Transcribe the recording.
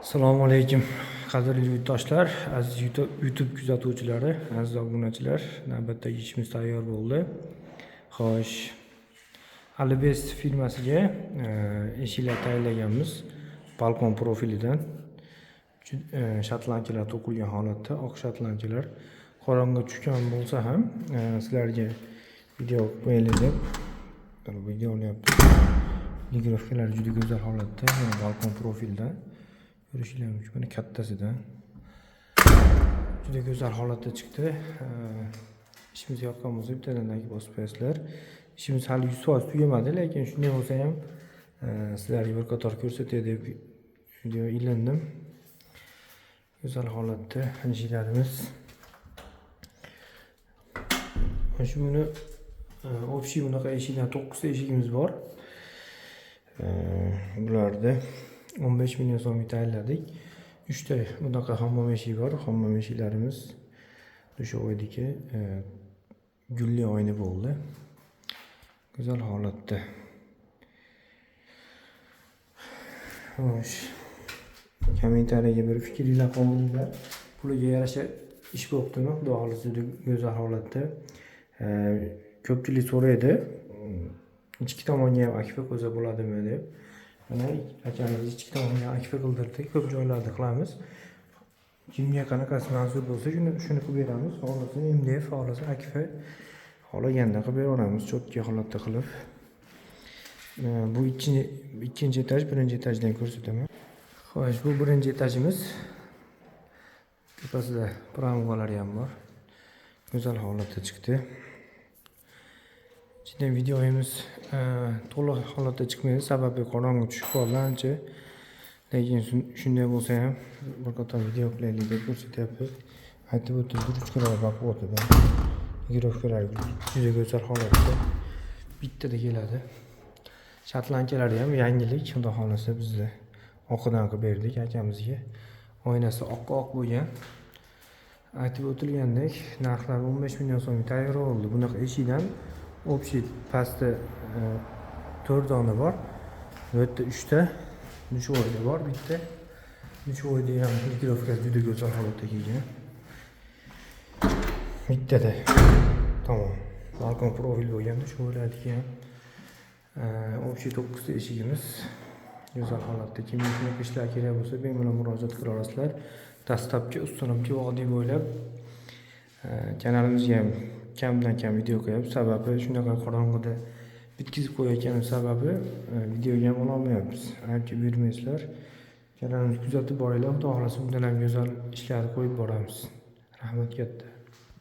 Assalomu alaykum, qadrli yurtdoshlar, aziz YouTube kuzatuvchilari, aziz obunachilar. Navbatdagi ishimiz tayyor bo'ldi. Xo'sh, Alibest firmasiga eshiklar tayyorlaganmiz. Balkon profilidan. Shotlandchalar to'qilgan holatda, oq shotlandchalar. Qorong'i tushgan bo'lsa ham, sizlarga video qo'yaylik deb mana video olyapti. Регулировка lar juda go'zal holatda, mana balkon profildan ko'rishinglar mumkin, mana kattasidan. Juda go'zal holatda chiqdi. Ishimiz yoqqan bo'lsa, bittadan like bosib qo'yasizlar. Ishimiz hali 100% tugamadi, lekin shunday bo'lsa ham sizlarga bir qator ko'rsatay deb video ilindim. Go'zal holatda eshiklarimiz. Mana shu buni общий bunaqa eshikdan 9 ta eshigimiz bor. Bularni 15 million so'mga tayinladik. 3 ta bunaqa hammom eshigi bor. Hammom eshiklarimiz душевой diki, gulli oyna bo'ldi. Go'zal holatda. Xo'sh. Kommentariyaga bir fikringlar qoldiringlar. Puliga yarasha ish bo'ptimi? Xudo xohlasa, juda go'zal holatda. Ko'pchilik so'raydi, ichki tomonga ham akfa qo'ysa bo'ladimi deb. Mana akamiz ichki tomonga ham akfa qildirdik. Ko'p joylarda qilamiz. Kimga qanaqasi manzur bo'lsa, shuni qilib beramiz. Xohlasa MDF, xohlasa akfa, xohlaganda qilib beraveramiz, чёткий holatda qilib. Bu ikkinchi etaj, birinchi etajdan ko'rsataman. Xo'sh, bu birinchi etajimiz. Tepasida promog'alari ham bor. Go'zal holatda chiqdi. Ichidan videomiz to'liq holatda chiqmaydi, sababi qorong'i tushib qoldi ancha. Lekin shunday bo'lsa ham bir qator video qilaylik deb ko'rsatyapmiz. Aytib o'tdim, ruchkalar baquvvatidan. Регулировка lar juda go'zal holatda. Bittada keladi. Shotlandkalari ham yangilik, xudo xohlasa bizda oqidan qilib berdik akamizga. Oynasi oq bo'lgan. Aytib o'tilgandek, narxlar 15 million so'mga tayyor bo'ldi. Bunaqa eshikdan общий pastda 4 dona bor. Bu yerda 3 ta, душевой da bor bitta. Душевой da ham регулировка si juda go'zal holatda kelgan. Bittada. Tamom. Balkon profil bo'lgan душевой larniki ham. Общий 9 ta eshigimiz go'zal holatda. Kimga shunaqa ishlar kerak bo'lsa, bemalol murojaat qila olasizlar. Dastlabki установка vodiy bo'ylab kanalimizga ham kamdan kam video qo'yapmiz. Sababi shunaqa qorong'ida bitkazib qo'yayotganim sababi videoga ham ololmayapmiz. Aybga buyurmaysizlar. Kanalimizni kuzatib boringlar. Xudo xohlasa, bundan ham go'zal ishlarni qo'yib boramiz. Rahmat katta.